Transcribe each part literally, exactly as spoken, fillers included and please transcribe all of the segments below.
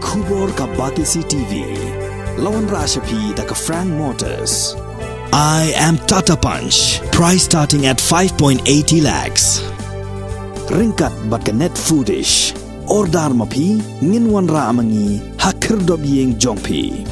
Khubor ka Batesi T V. La wanrah sha phi da ka Frank Motors. I am Tata Punch. Price starting at five point eighty lakhs. Ryngkat bad ka Net Foodish. Order ma phi, ngin wanrah ma ngi ha khyrdop ïing jong phi.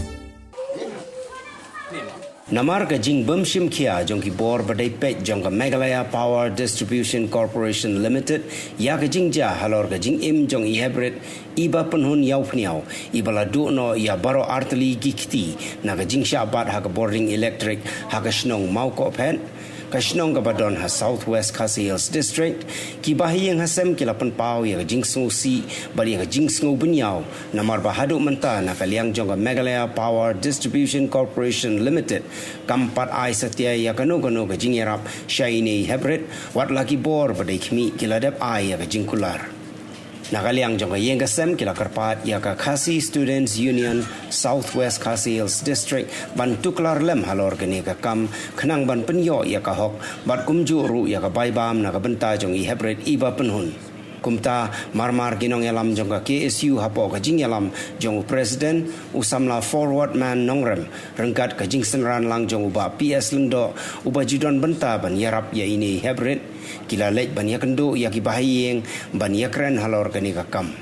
Namar ka jingbym shim khia jong ki bor ba dei peit jong ka Meghalaya Power Distribution Corporation Limited ïa ka jingjia halor ka jingim jong i Heprit Iba Pynhun Ïawphniaw, iba la duh noh ïa baroh artylli ki kti na ka jingshah bat ha ka bording elektrik ha ka shnong Mawkohphet, ka shnong kaba don ha South West Khasi Hills District, ki bahaïing hasem ki la pynpaw ïa ka jingsngewsih bad ïa ka jingsngewbynñiaw, namar ba haduh mynta na ka liang jong ka Meghalaya Power Distribution Corporation Limited kam pat ai satia ïa kano kano ka jingïarap sha ine i Heprit, wat la ki bor ba dei khmih ki la dep ai ïa ka jingkular. Na ka liang jong ka ïing ka sem ki la kyrpad ïa ka Khasi Students Union South West Khasi Hills District ban tuklar lem halor kane ka kam, khnang ban pynïoh ïa ka hok bad kumjuh ruh ïa ka bai bam na ka bynta jong i Heprit Iba Pynhun. Kumta, marmar ki nongïalam jong ka K S U hapoh ka jingïalam jong u President, u samla Forward Man Nongrem, ryngkat ka jingsynran lang jong u Bah P S Lyngdoh, uba ju don bynta ban ïarap ïa ine i Heprit, ki la leit ban ïakynduh ïa ki bahaïing ban ïakren halor kane ka kam.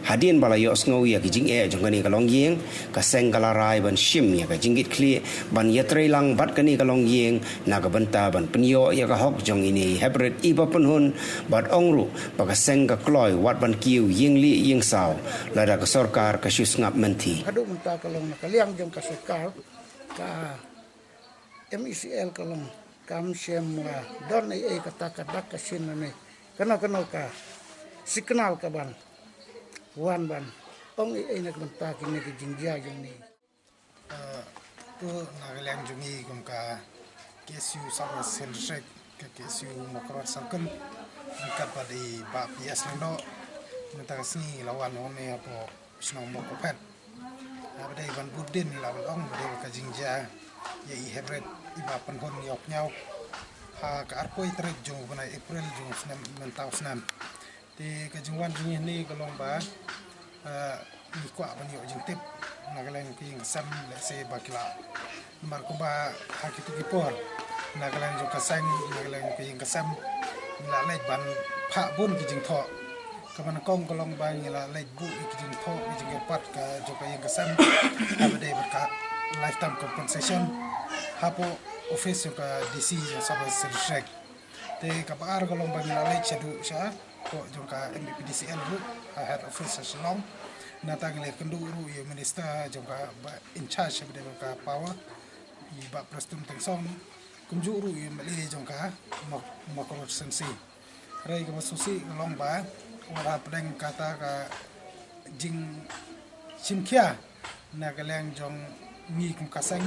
Hadien ba la ïohsngew ïa ki jingeh jong kane ka longïing, ka seng ka la rai ban shim ïa ka jingkitkhlieh ban ïatreilang bad kane ka longïing na ka bynta ban pynïoh ïa ka hok jong ine i Heprit Iba Pynhun, bad ong ruh ba ka seng ka kloi wat ban kiew ïing lieh ïing saw lada ka sorkar ka shu sngap mynthi. Haduh mynta ka long na ka liang jong ka sorkar, ka M E C L ka long kam shym la don ei ei kata ka dak ka shin lane kano kano ka signal ka ban wan ban ong ei ei na ka bynta kine ki jingjia jong ngi. Eh, to na ka liang jong ngi kum ka K S U South West Hills District, ka K S U Mawkyrwat Circle, ryngkat bad i Bah P S Lyngdoh, mynta ka sngi la wan hangne hapoh shnong Mawkohphet. Haba dei ban bud dien la ban ong ba dei ka jingjia ïa i Heprit Iba Pynhun Ïawphniaw ha ka arphew tarik jong u bnai April jong u snem mynta u snem. Te ka jingwan jong ngi hangne ka long ba, eh, ngi kwah ban ïoh jingtip na ka liang ka ïing ka sem lehse ba ki la. Namar kumba ha kito ki por na ka liang jong ka seng, na ka liang jong ka ïing ka sem, ngi la leit ban phah bun ki jingthoh. Kaba nyngkong ka long ba ngi la leit buh ki jingthoh, ki jingkyrpad ka jong ka ïing ka sem, kaba dei bad ka lifetime compensation hapoh office jong ka D C jong South West District. Te kaba ar ka long ba ngi la leit shaduh sha koh jong ka M P P D C L ruh, ha head office sha Shillong. Nangta ngi la kynduh ruh ïa u minister jong ka ba in charge ba dei ka power, i Bah Prestone Tynsong, kumjuh ruh ïa u M L A jong ka Mawk-, Mawkyrwat Constituency. Hynrei kaba sngewsih ka long ba wat hapdeng kata ka jingshim khia na ka liang jong ngi kum ka seng,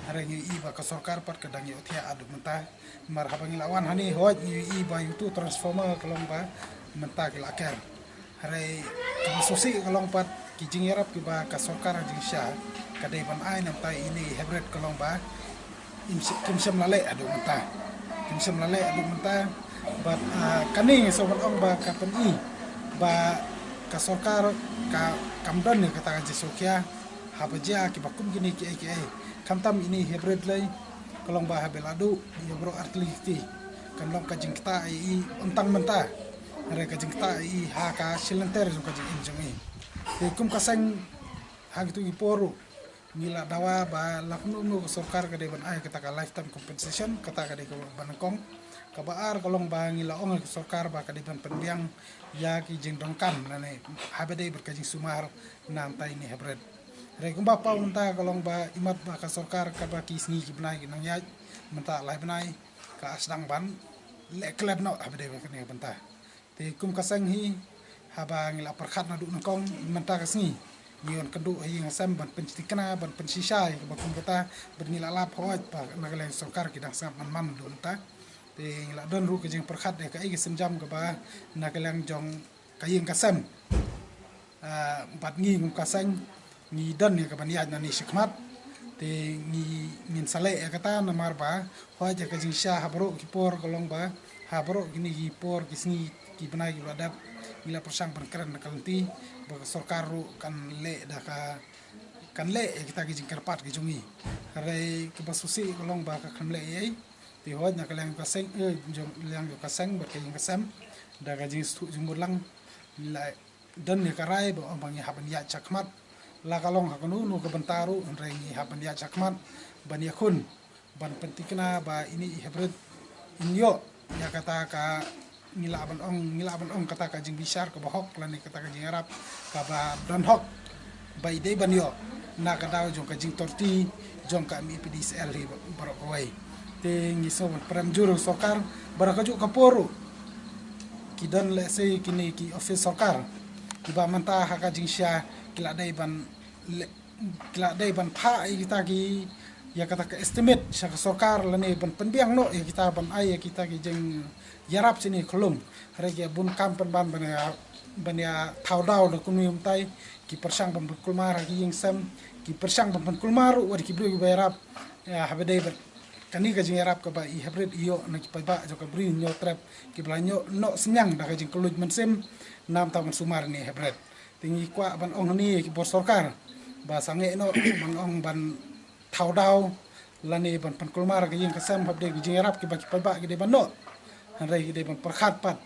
hynrei ngi ïohi ba ka sorkar pat ka dang ïohthiah haduh mynta. Namar haba ngi la wan hangne hooid ngi ïohi ba uto u transformer ka long ba mynta ki la ker. Hynrei kaba sngewsih ka long pat ki jingïarap kiba ka sorkar ha jingshisha ka dei ban ai na bynta ine i Heprit ka long ba im shi-, kim shym la leh haduh mynta. Kim shym la leh haduh mynta. Bad, ah, kane ngi sngewbha ban ong ba ka pyni ba ka sorkar ka, kam don ïa kata ka jingsngewkhia haba jia kiba kum kine kiei kiei. Khamtam ine i Heprit lei ka long ba haba la duh ïa baroh artylli ki kti kan long ka jingktah ïa i, ym tang mynta, hynrei ka jingktah ïa i ha ka shilynter jong ka jingim jong i. Te kum ka seng ha kito ki por ruh ngi la dawa ba la kumno kumno ka sorkar ka dei ban ai kata ka lifetime compensation, kata ka dei kaba nyngkong. Kaba ar ka long ba ngi la ong ha ka sorkar ba ka dei ban pynbiang ïa ki jingdonkam lane haba dei bad ka jingsumar na bynta ine i Heprit. Hynrei kumba paw mynta ka long ba imat ba ka sorkar kaba ki sngi ki bnai ki nang ïaid, mynta lai bnai ka sdang ban leh klet noh haba dei bad kane ka bynta. Te kum ka seng hi haba ngi la pyrkhat naduh nyngkong mynta ka sngi ngi wan kynduh ha ïing ha sem ban pynthikna ban pynshisha ïa kaba kum kata, bad ngi la lap hooid ba na ka liang sorkar ki dang sngap man man naduh mynta. Te ngi la don ruh ka jingpyrkhat ïa kaei ka sienjam kaba na ka liang jong ka ïing ka sem. Ah, bad ngi kum ka seng ngi don ïa kaban ïaid nangne shakhmat. Te ngi, ngin sa leh ïa kata namar ba hooid ïa ka jingshisha ha baroh ki por ka long ba ha baroh kine ki por ki sngi ki bnai kiba la dep Ngi la pyrshang ban kren na ka lynti ba ka sorkar ruh kan leh da ka, kan leh ïa kita ki jingkyrpad ki jong ngi. Hynrei kaba sngewsih ka long ba ka khlem leh ei ei. Te hooid na ka liang ka seng, eh, jong liang ka seng bad ka ïing ka sem, da ka jingsngewthuh jingmut lang, la don ïa ka rai ba ong ba ngi hap ban ïaid shakhmat. La ka long ha kano kano ka bynta ruh, hynrei ngi hap ban ïaid shakhmat ban ïakhun, ban pynthikna ba ine i hybrid in ïoh ïa kata ka, ngi lah ban ong, ngi lah ban ong kata ka jingbishar kaba hok lane kata ka jingïarap kaba don hok ba i dei ban ïoh na ka daw jong ka jingtorti jong ka M E P D S L hi baroh kawei. Te ngi sngew ban prem jur sorkar, ba ha kajuh ka por ruh ki don lehse kine ki office sorkar kiba mynta ha ka jingshisha ki la dei ban leh, ki la dei ban phah ïa kita ki, ïa kata ka estimate sha ka sorkar lane ban pynbiang noh ïa kita, ban ai ïa kita ki jingïarap shane khlem. Hynrei ki bun kam pynban ban ïa, ban ïa thaw daw da kumne kumtai, ki pyrshang ban pynkulmar ha ki ïing sem, ki pyrshang ban pynkulmar ruh wat ki briew kiba ïarap. Ïa, haba dei bad kane ka jingïarap kaba i hybrid i ïoh na ki paidbah jong ka Bri Hynñiewtrep kiba la ïoh noh synñiang da ka jingkylluid mynsiem namar ban sumar ine i hybrid. Te ngi kwah ban ong hangne ïa ki bor sorkar ba sangeh noh ban ong ban thaw daw lane ban pynkulmar ka ïing ka sem haba dei ka jingïarap kiba ki paidbah ki dei ban noh. Hynrei ki dei ban pyrkhat pat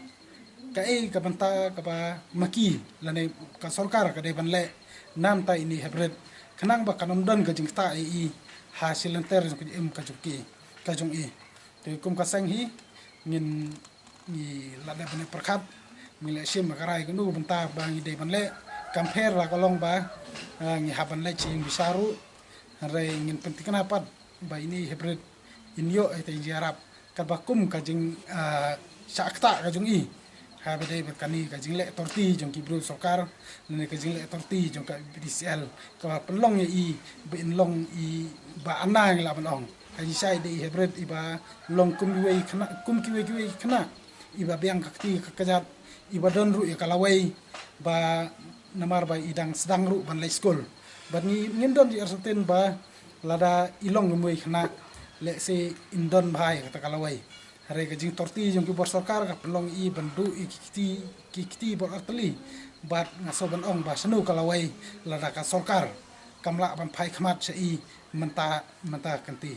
kaei ka bynta kaba ma ki lane ka sorkar ka dei ban leh namar ine i hybrid, khnang ba kan ym don ka jingktah ïa i ha shi lynter jong ka jingim ka jong ki, ka jong i. Te kum ka seng hi ngin, ngi la dep ban pyrkhat, ngi la shim ka rai kano ka bynta ba ngi dei ban leh. Kam pher la ka long ba, ah, ngi hap ban leit sha ïing bishar ruh. Hynrei ngin pynthikna pat ba ine i hybrid in ïoh ïa ka jingïarap katba kum ka jing, ah, shah ktah ka jong i. Haba dei bad kane ka jingleh torti jong ki briew sorkar lane ka jingleh torti jong ka P D C L kaba pynlong ïa i ba in long i ba ana ngi lah ban ong. Ka jingshai dei i hybrid iba long kum kiwei khynnah, kum kiwei kiwei khynnah, iba biang ka kti ka kjat, iba don ruh ïa ka lawei ba namar ba i dang sdang ruh ban leit skul. Bad ngi, ngim don jingïarap shuh ba lada i long kum kiwei khynnah lehse in don bha ïa kata ka lawei. Hynrei ka jingtorti jong ki bor sorkar ka pynlong ïa i ban duh ïa ki kti, ki kti bor artylli. Bad nga sngew ban ong ba shano ka lawei lada ka sorkar kam lah ban phai khmat sha i mynta, mynta ka kynti.